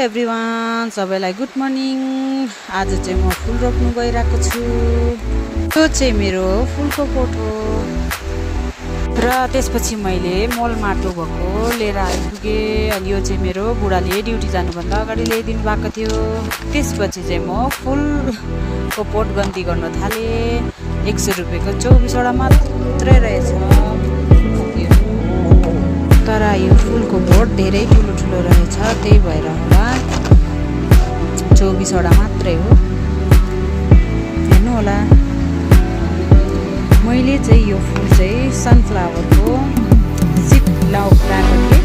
Everyone, सबैलाई good morning. आज चाहिँ म फुल रोप्नु गइरहेको छु। यो चाहिँ मेरो फुलको पोट हो र त्यसपछि मैले मल माटो भएको लिएर आइपुगेँ। अनि यो चाहिँ मेरो बुढाले ड्युटी जानुभन्दा अगाडि ल्याइदिनु भएको थियो। त्यसपछि चाहिँ म फुलको पोट गन्ती गर्न थालेँ। 100 रुपियाँको 24वटा मात्रै रहेछ, तर यो फुलको पोट धेरै ठुलो रहेछ, त्यही भएर होला 24वटा मात्रै हो। हेर्नु होला। मैले चाहिँ यो फुल चाहिँ सनफ्लावरको सिड लभ ड्रागन के